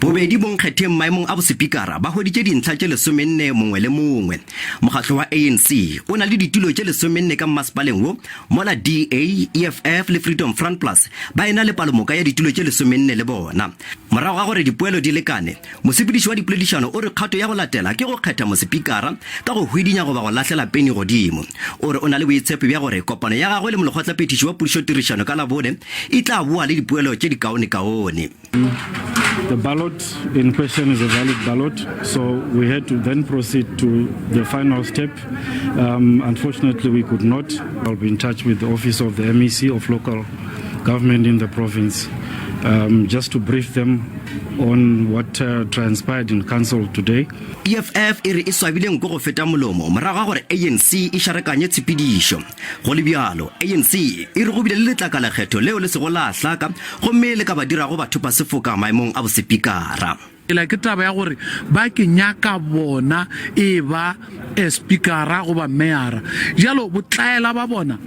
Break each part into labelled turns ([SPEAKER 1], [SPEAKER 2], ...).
[SPEAKER 1] Bobedi bonkgetheng maemong a bosepikara ba hweditše dintlha tše lesomenne mongwe le mongwe. Mokgatlo wa ANC o na le ditulo tše lesomenne ka mmasepaleng wo, mola DA, EFF le Freedom Front Plus ba ena le palomoka ya ditulo tše lesomenne le bona. Morago ga gore dipoelo di lekane, mosepediši wa dipoledišano o re kgato ya go latela ke go kgetha mosepikara ka go hwidinya goba go lahlela peni godimo. O re o na le boitshepo bja gore kopano ya gagwe le molekgotlaphethiši wa pušotirišano ka Labone e tla boa le dipoelo tše dikaonekaone.
[SPEAKER 2] The ballot in question is a valid ballot, so we had to then proceed to the final step. Um, unfortunately, we could not. I'll be in touch with the office of the MEC of local government in the province um, just to brief them on what uh, transpired in council today.
[SPEAKER 1] EFF e re e swabile nko go feta molomo morago ga gore ANC e šarakanye tshepedišo. Go le bjalo, ANC e re go bile le letlakalakgetho leo le sego la hlaka gomme le ka ba dirago bathopasefoka maemong a bosepikara.
[SPEAKER 3] Ela ke taba ya gore ba ke nyaka bona e ba spikara goba meyara. Bjalo botlaela ba bona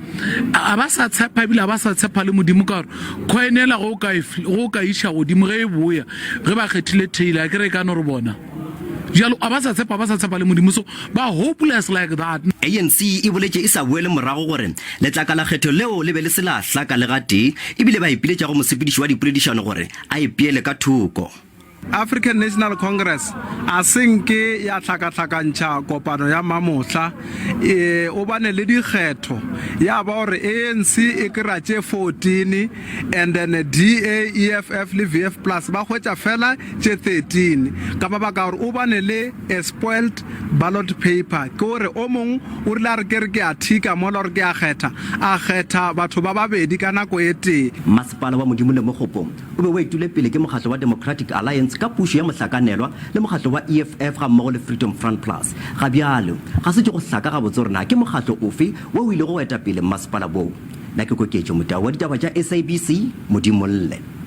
[SPEAKER 3] a ba sa tshepa ebile a ba sa tshepa le Modimo ka gore coin ela ge o ka e ge o ka iša godimo ge e boya ge ba kgethile Taylor a ke re e ka no re bona. Bjalo a ba sa tshepa ba sa tshepa le Modimo so ba hopeless like that.
[SPEAKER 1] ANC e boletše e sa boele morago gore letlakalakgetho leo le be le se la hlaka le gatee ebile ba ipiletša go mosepediši wa dipoledišano gore a ipeele ka thoko.
[SPEAKER 4] African National Congress a se nke ya hlakahlakantšha kopano ya mamohla e o bane le dikgetho ya ba gore ANC e kry-a tše 14 and then DA, EFF le VF Plus ba hwetša fela tše 13 ka mabaka gore o bane le a spoiled ballot paper ke gore o mong o rile a re ke re ke a thika mola gore ke a kgetha a kgetha batho ba babedi ka nako e tee.
[SPEAKER 1] Masepala wa Modimo le Mogopong o be o etilwe pele ke mokgatlo wa Democratic Alliance ka pušo ya mohlakanelwa le mokgatlo wa EFF gammogo le Freedom Front Plus. Ga bjalo, ga se tše go hlaka gabotse gore na ke mokgatlo ofe wo o ilego wa eta pele mmasepala woo. Nna ke Koketšo Motau wa ditaba tša SABC, Modimolle.